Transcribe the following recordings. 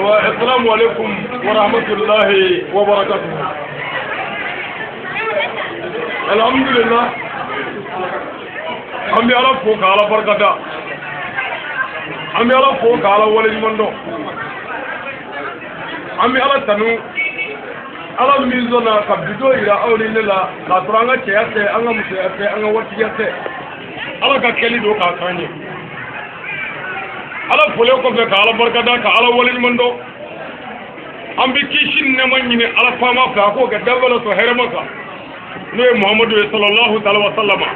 Ayiwa, assalamu alaikum wa rahmatullahi wa barakatuh. Alhamdulillah, an bɛ Ala fo ka Ala barika da, an bɛ Ala fo ka Ala waleɲuman dɔn, an bɛ Ala tanu, Ala min sɔnna ka bi don yira aw ni ne la k'a sɔrɔ an ka cɛya tɛ, an ka musoya tɛ, an ka waritigiya tɛ. Ala ka kɛli don k'a k'an ye. Ala folen kɔfɛ ka Ala barika da ka Ala waleɲuman dɔn, an bɛ kisi ni nɛɛma ɲini Ala faama fɛ, a k'o kɛ danfɛn la sɔn hɛrɛma kan, n'o ye Muhamadu ye, sallallahu taala wa sallama.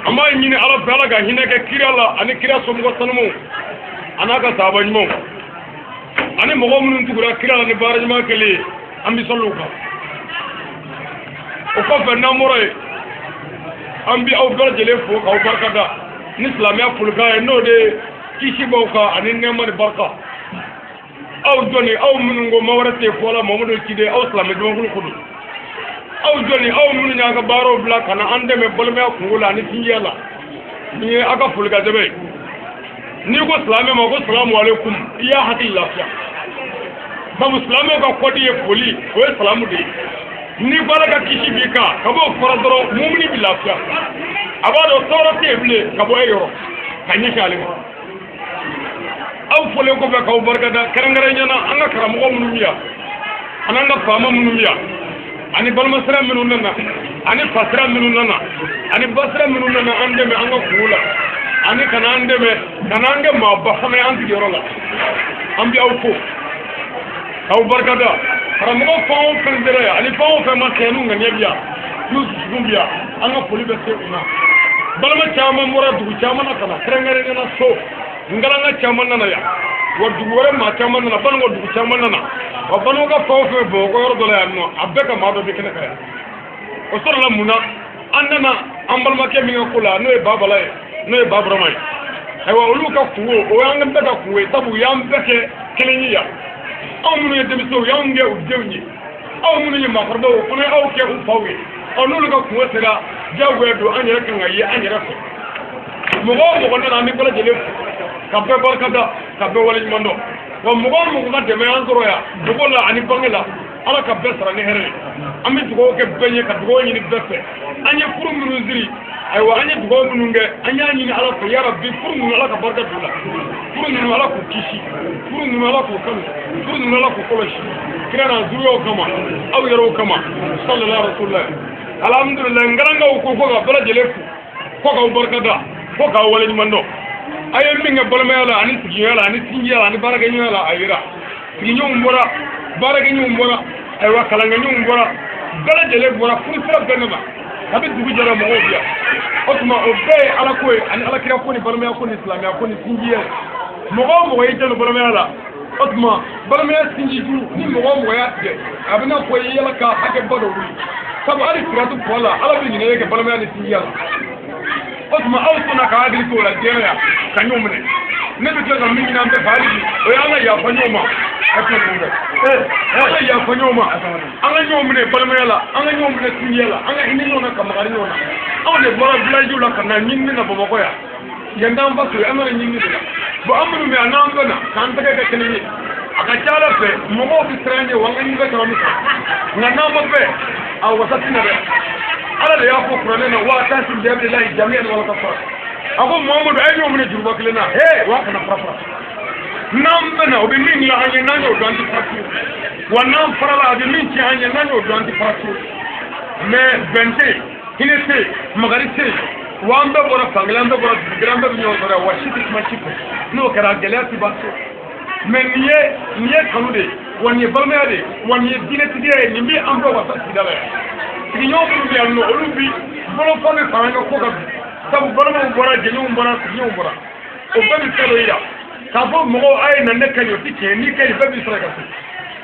An b'a ɲini Ala fɛ, Ala ka hinɛ kɛ kira la ani kira somɔgɔ sanumaw a n'a ka sahaba ɲumanw ani mɔgɔ minnu tugura kira la ni baara ɲuman kɛlen ye, an bɛ sɔli u kan. O kɔfɛ, n'an bɔra yen, an bɛ aw bɛɛ lajɛlen fo k'aw barika da ni silamɛya folikan ye, n'o de ye kisi b'aw kan ani nɛɛma ni barika. Aw jɔnni, aw minnu ko ma wɛrɛ tɛ fɔ la Mamadu ciden, aw silamɛ jamakulu ko don. Aw jɔnni, aw minnu y'a ka baaraw bila ka na an dɛmɛ balimaya kungo la ani sinjiya la, nin ye aw ka folikan sɛbɛn ye. N'i ko silamɛ ma ko salamu aleykum, i y'a hakili lafiya, sabu silamɛw ka kɔdi ye foli, o ye salamu de ye. N'i ko Ala ka kisi b'i kan, ka b'o fɔra dɔrɔn, mumuni bɛ lafiya, a b'a dɔn tɔɔrɔ tɛ yen bilen ka bɔ e yɔrɔ ka ɲɛsin ale ma. Aw folen kɔfɛ k'aw barikada, kɛrɛnkɛrɛnnenya na an ka karamɔgɔ minnu bɛ yan, ani an ka faama minnu bɛ yan, ani balimasira minnu nana, ani fasira minnu nana, ani basira minnu nana an dɛmɛ an ka kungo la, ani ka n'an dɛmɛ ka n'an kɛ maaba fana ye an sigiyɔrɔ la, an bɛ aw fo k'aw barikada. Karamɔgɔ fɛn o fɛn sera yan ani fɛn o fɛn ma kɛ n'u ŋaniya bi yan, n'u dusukun bi yan, an ka foli bɛ se u ma. Balima caman bɔra dugu caman na ka na, kɛrɛnkɛrɛnnenya na so ngalanga caman nana yan, wa dugu wɛrɛ maa caman nana, Banikɔ dugu caman nana, wa Banikɔ ka fɛn o fɛn Bamakɔ yɔrɔ dɔ la yan nɔ, a bɛɛ ka maa dɔ bɛ kɛnɛ kan yan. O sɔrɔla mun na? An nana an balimakɛ min ka ko la, n'o ye Babala ye, n'o ye Baburama ye. Ayiwa, olu ka kungo, o y'an bɛɛ ka kungo ye, sabu u y'an bɛɛ kɛ kelen ye yan. Anw minnu ye denmisɛnw, u y'anw kɛ u denw ye. Aw minnu ye maakɔrɔbaw, o fana ye aw kɛ u faw ye. Ɔ, n'olu ka kungo sera, diyagoya don, an yɛrɛ kan ka ye an yɛrɛ fɛ. Mɔgɔ o mɔgɔ nana, an bɛ bɛɛ lajɛlen fo ka bɛɛ barika da ka bɛɛ waleɲuman dɔn. Wa mɔgɔ o mɔgɔ ka dɛmɛ y'an sɔrɔ yan dogo la ani bange la, Ala ka bɛɛ sara ni hɛrɛ ye. An bɛ dugawu kɛ bɛɛ ye ka dugawu ɲini bɛɛ fɛ. An ye furu minnu siri, ayiwa, an ye dugawu minnu kɛ, an y'a ɲini Ala fɛ, yarabi, furu ninnu, Ala ka barika don u la. Furu ninnu, Ala k'u kisi. Furu ninnu, Ala k'u kanu. Furu ninnu, Ala k'u kɔlɔsi kira n'a zuriyaw kama, aw yɛrɛw kama, sallallahu rasulillah. Alhamdulilayi, n garankaw ko ka bɛɛ lajɛlen fo, ko k'aw barika da, ko k'aw waleɲuman dɔn. A ye min kɛ balimaya la ani sigiɲɔgɔnya la ani sinjiya la ani baarakɛɲɔgɔnya la, a yira sigiɲɔgɔnw bɔra, baarakɛɲɔgɔnw bɔra, ayiwa, kalankɛɲɔgɔnw bɔra, bɛɛ lajɛlen bɔra, furusira bɛɛ nana. Kabi dugu jɛra, mɔgɔw bi yan. O tuma, o bɛɛ ye Ala ko ye ani Ala kira ko ni balimaya ko ni silamɛya ko ni sinjiya ye. Mɔgɔ o mɔgɔ y'i jalo balimaya la, o tuma balimaya sinji juru, ni mɔgɔ o mɔgɔ y'a tigɛ, a bɛ n'a fɔ i yala ka hakɛba dɔ wuli, sabu hali siratu kɔ la, Ala bɛ ɲinɛ e kɛ balimaya ni sinjiya la. O tuma, aw sɔnna ka hakili to o la diɲɛ yan ka ɲɔgɔn minɛ. Ne bɛ tila ka min ɲini an bɛɛ fɛ hali bi, o y'an ka yafa ɲɔgɔn ma. A tɛ ninnu kɛ, an ka yafa ɲɔgɔn ma, an ka ɲɔgɔn minɛ balimaya la, an ka ɲɔgɔn minɛ sinjiya la, an ka hinɛ ɲɔgɔn na ka makari ɲɔgɔn na. Anw de bɔra village la ka na ɲinini na Bamakɔ yan. Yan t'an faso ye, an nana ɲinini de la. Bon, an minnu bɛ yan, n'an bɛ na k'an tɛgɛ kɛ kelen ye, a ka ca Ala fɛ, mɔgɔw bɛ siran an ɲɛ, wa an ka ɲinifɛn caman bɛ sɔrɔ. Nka n'an ma bɛn, a wasa tɛ na dɛ. Ala de y'a fɔ kuranɛ na: wa tasimu bihablillahi jami'an wala tafarraqu. A ko Muhamadu, a ye ɲɔgɔn minɛ juruba kelen na, he, wa kana fara fara. N'an bɛnna, o bɛ min dilan an ye, n'an y'o dɔn, an tɛ fara fiyewu. Wa n'an farala, a bɛ min tiɲɛ an ye, n'an y'o dɔn, an tɛ fara fiyewu. Mais bɛn tɛ yen, hinɛ tɛ yen, makari tɛ yen. Wa an bɛɛ bɔra fan kelen, an bɛɛ bɔra dugu kelen, an bɛɛ bɛ ɲɔgɔn sɔrɔ yan, wa si tɛ kuma si fɛ. N'o kɛra, gɛlɛya ti ban so. Mais nin ye kanu de ye, wa nin ye balimaya de ye, wa nin ye diinɛtigiya ye. Nin bɛ an bɛɛ wasa sigida la yan. Sigiɲɔgɔn minnu bɛ yan nɔ, olu bi bolo fa bɛ fara an ka ko kan bi, sabu balimaw bɔra, jɛɲɔgɔnw bɔra, sigiɲɔgɔnw bɔra. O bɛɛ bɛ fɛn dɔ yira k'a fɔ mɔgɔw a ye na ne ka ɲi, o ti tiɲɛ. N'i ka ɲi, bɛɛ b'i sɔrɔ ka so.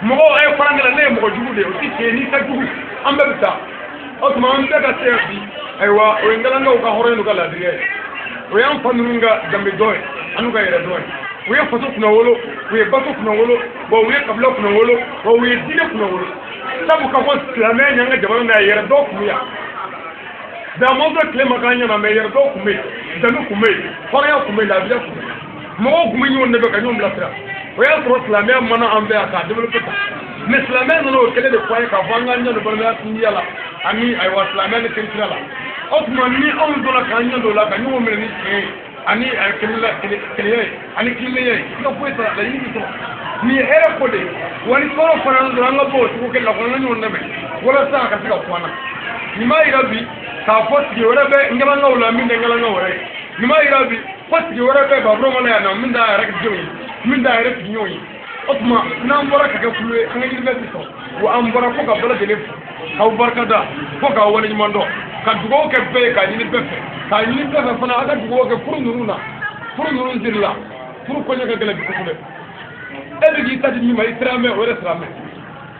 Mɔgɔw a ye fara ne la, ne ye mɔgɔ jugu de ye, o ti tiɲɛ. N'i ka jugu, an bɛɛ bɛ taa. O tuma, an bɛɛ ka se yan bi. Ayiwa, o ye ngalankaw ka hɔrɔnya n'u ka laadiriya ye, o y'an fa ninnu ka danbe dɔn ye an'u ka yɛrɛ dɔn ye. U ye faso kunna wolo, u ye baso kunna wolo, wa u ye kabila kunna wolo, wa u ye diinɛ kunna wolo, sabu ka fɔ silamɛya ɲ'an ka jamana n'a yɛrɛ dɔw kun bɛ yan. Damɔzɔn tile ma k'an ɲɛna, mɛ yɛrɛ dɔw kun bɛ yen, danbe kun bɛ yen, hɔrɔnya kun bɛ yen, laadiriya kun bɛ yen, mɔgɔw kun bɛ ɲɔgɔn dɛmɛ ka ɲɔgɔn bilasira. O y'a sɔrɔ silamɛya mana an fɛ yan k'a développé tan, mais silamɛya nana o kɛlɛ de fɔ an ye k'a fɔ an k'an ɲɛ don balimaya sinjiya la ani ayiwa silamɛya ni kerecɛnya la. O tuma ni anw donna k'an ɲɛ don o la ka ɲɔgɔn minɛ ni tiɲɛ ye ani kelenya ye ani tilennenya ye, i ka foyi t'a la, laɲini bɛ sɔrɔ. Nin ye hɛrɛ ko de ye. Wa ni tɔɔrɔ fana dɔrɔn, an ka bɔ o cogo kelen la, k'an ka ɲɔgɔn dɛmɛ walasa a ka se ka fɔ an na. Nin b'a yira bi k'a fɔ sigi wɛrɛ bɛ Nkalankaw la min tɛ Nkalankaw yɛrɛ ye. Nin b'a yira bi ko sigi wɛrɛ bɛ Baburama la yan nɔ min t'a yɛrɛ denw ye, min t'a yɛrɛ sigiɲɔgɔnw ye. O tuma n'an bɔra ka kɛ kulu ye, an ka yiri bɛɛ bi sɔrɔ. Wa an bɔra fo ka bɛɛ lajɛlen fo, k'aw barika da, fo k'aw waleɲuman dɔn, ka dugawu kɛ bɛɛ ye, k'a ɲini bɛɛ fɛ, k'a ɲini bɛɛ fɛ fana a ka dugawu kɛ furu ninnu na. Furu ninnu siri la, furu koɲɛ ka gɛlɛn bi kosɛbɛ. E bɛ k'i ta di min ma, i sira mɛn o yɛrɛ sira mɛn,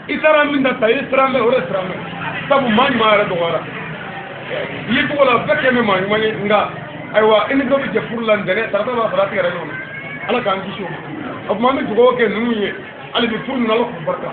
i taara min ta ta, i sira mɛn o yɛrɛ sira mɛn, sabu maa ɲuman yɛrɛ dɔgɔyara. I ye cogo la bɛɛ kɛ mɛ maa ɲuman ye, nka ayiwa i ni dɔ bɛ jɛ furu la ntɛnɛn, tarata b'a sɔrɔ a tigɛra ɲɔgɔn na. Ala k'an kisi o ma. O tuma an bɛ dugawu kɛ ninnu ye hali bi, furu ninnu, Ala k'u barika,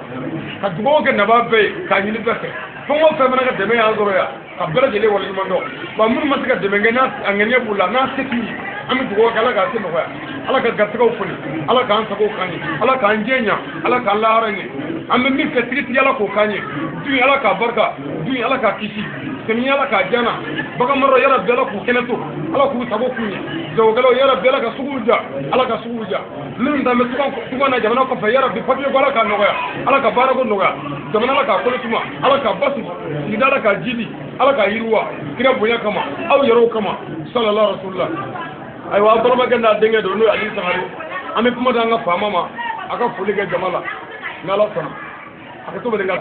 ka dugawu kɛ nabaa bɛɛ ye, k'a ɲini bɛɛ fɛ, fɛn o fɛn fana ka dɛmɛ y'an sɔrɔ yan, ka bɛɛ lajɛlen waleɲuman dɔn. Wa minnu ma se ka dɛmɛ kɛ, n'a a ŋaniya b'u la, n'a se t'u ye, an bɛ dugawu kɛ Ala k'a se nɔgɔya, Ala ka garisɛgɛw foni, Ala k'an sago k'an ye, Ala k'an jɛ ɲa, Ala k'an lahara ɲɛ. An bɛ min fɛ tigitigi, Ala k'o k'an ye. Du Ala k'a barika, du Ala k'a kisi, samiya Ala k'a jana, bagan mara yarabi Ala k'u kɛnɛ to, Ala k'u sago k'u ɲɛ, jagokɛlaw yarabi Ala ka suguw ja, Ala ka suguw ja. Minnu ta bɛ tugan na jamana kɔfɛ, yarabi papiye ko Ala k'a nɔgɔya, Ala ka baarako nɔgɔya, jamana Ala k'a kolo suma, Ala k'a basigi, sigida Ala k'a jidi, Ala k'a yiriwa, kira bonya kama, aw yɛrɛw kama, sallallahu rasulullah. Ayiwa, aw balimakɛ n'a denkɛ don, n'o ye Aliyu Sangare. An bɛ kuma d'an ka faama ma, a ka foli kɛ jama la n'Ala sɔnna. A ka to bɛ ka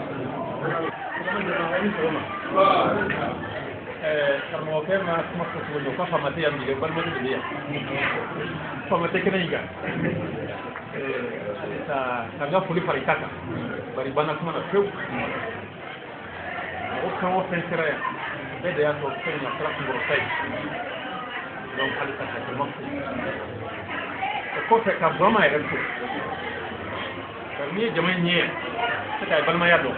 karamɔgɔkɛ ma kuma fɔ cogo min, o ka faama tɛ yan bi dɛ, balimakɛ de bɛ yan, faama tɛ kɛnɛ in kan. Halisa ka n ka foli fara i ta kan, bari banna kuma na pewu. Mɔgɔ fɛn o fɛn sera yan, bɛɛ de y'a sɔrɔ fɛn in a kɛra kunkɔrɔta ye. Donc halisa ka jama fo, o kɔfɛ ka Burama yɛrɛ fo, bari n'i ye jama in ye yan, se ka balimaya dɔn,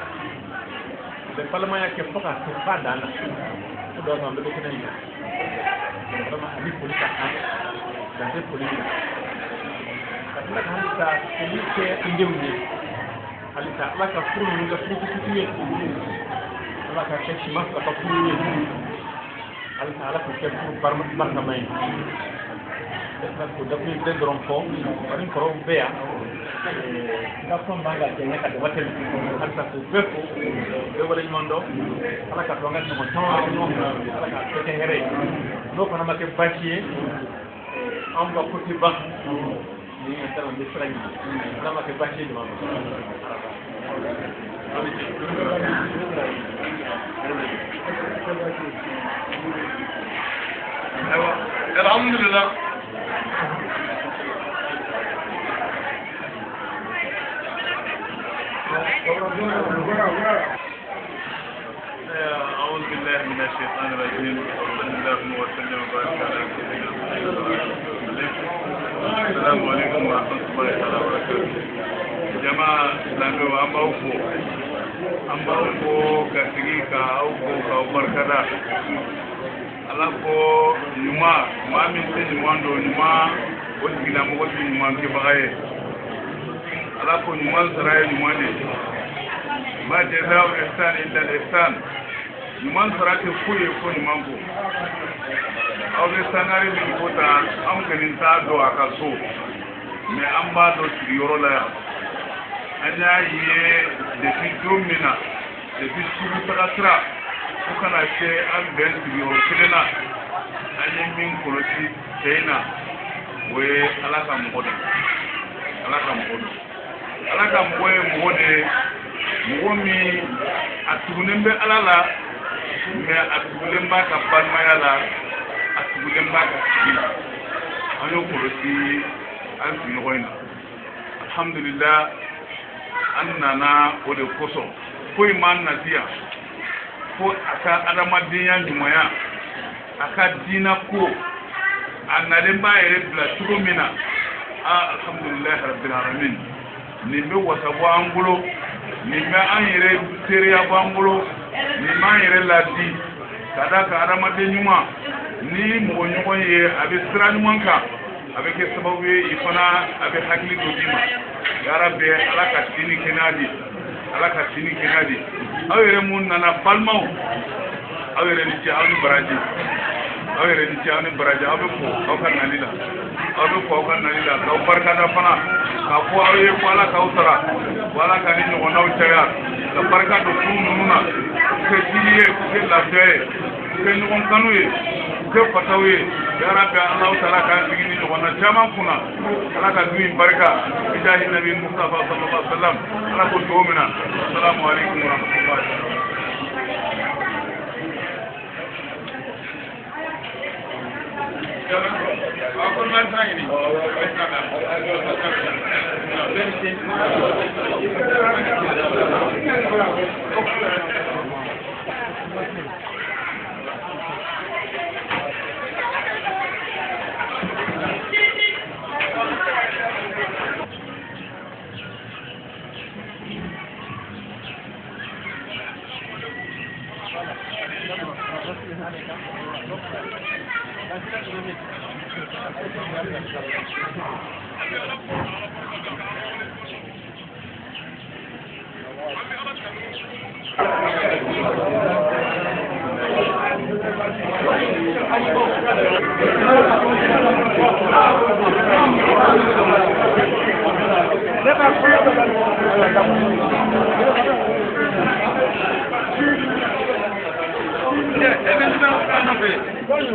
a bɛ balimaya kɛ fo k'a se f'a dan na. O dɔ an bɛɛ bɛ kɛnɛ in kan. Vraiment, ani foli ka kan, dan tɛ foli min na. Ka tila ka halisa foli kɛ an denw ye, halisa Ala ka furu ninnu kɛ furu kutukutu ye, Ala ka kɛ sima fila ka furu ye, halisa Ala k'u kɛ furu barikama ye. Ne tɛna k'o dakun kelen dɔrɔn fɔ, bari n kɔrɔw bɛ yan, n ka kuma man ka janya ka dama tɛmɛ. Halisa k'u bɛɛ fo, bɛɛ waleɲuman dɔn. Ala ka to an ka ɲɔgɔn caman kɛ ɲɔgɔn fɛ, Ala k'a bɛɛ kɛ hɛrɛ ye. N'o fana ma kɛ baasi ye, anw ka ko tɛ ban ni an taara, an bɛ sira ɲini. Ala ma kɛ baasi ye jama ma. Ayiwa, alhamdulillah. أعوذ بالله من الشيطان الرجيم، وصلى الله وسلم وبارك على سيدنا محمد وعلى آله وسلم. السلام عليكم ورحمة الله تعالى وبركاته. Jama'a silamɛw, an b'aw fo, an b'aw fo ka sigi ka aw fo k'aw barikada. Ala ko ɲuman, maa min tɛ ɲuman dɔn, ɲuman o tigilamɔgɔ tɛ ɲuman kɛbaga ye. Ala ko ɲuman sara ye ɲuman de ye. Ma jaza'u ihsan illa al-ihsan. Ɲuman sara tɛ foyi ye fo ɲuman ko. Aw bɛ Sangare min ko tan, anw kɔni t'a dɔn a ka so, mais an b'a dɔn sigiyɔrɔ la yan. An y'a ye depuis don min na, depuis sugu taga sira fo ka na se an bɛn sigiyɔrɔ kelen na, an ye min kɔlɔsi cɛ in na, o ye Ala ka mɔgɔ de ye. Ala ka mɔgɔ don. Ala ka mɔgɔ ye mɔgɔ de ye, mɔgɔ min a tugunnen bɛ Ala la, mais a tugulen b'a ka balimaya la, a tugulen b'a ka sigi la. An y'o kɔlɔsi an sigiɲɔgɔn in na. Alhamdulillah, an nana o de kosɔn. Foyi m'an nati yan fo a ka adamadenya ɲumanya, a ka diinɛ ko, a nalen b'a yɛrɛ bila cogo min na. Alhamdulilahi rabbil alamin, nin bɛ wasa bɔ an bolo, nin bɛ an yɛrɛ teriya bɔ an bolo, nin b'an yɛrɛ ladi ka d'a kan adamaden ɲuman ni mɔgɔ ɲɔgɔn ye, a bɛ sira ɲuman kan, a bɛ kɛ sababu ye i fana a bɛ hakili dɔ d'i ma. Ya Rabbi Ala ka sini kɛnɛya di, Ala ka sini kɛnɛya di. Aw yɛrɛ mun nana balimaw, aw yɛrɛ ni ce, aw ni baraji, aw yɛrɛ ni ce, aw ni baraji. Aw bɛ fo aw ka nali la, aw bɛ fo aw ka nali la, k'aw barikada fana, k'a fɔ aw ye ko Ala k'aw sara, ko Ala ka ni ɲɔgɔnnaw caya, ka barika don furu ninnu na, k'u kɛ jiri ye, k'u kɛ lafiya ye, k'u kɛ ɲɔgɔn kanu ye, k'u kɛ fasaw ye. Ya Rabbi Alahu taala k'an sigi ni ɲɔgɔnna caman kunna, Ala ka du in barika, bijahi nabi Mustafa sallallahu alaihi wa sallam. Ala ko cogo min na. Assalamu alaikum wa rahmatullahi.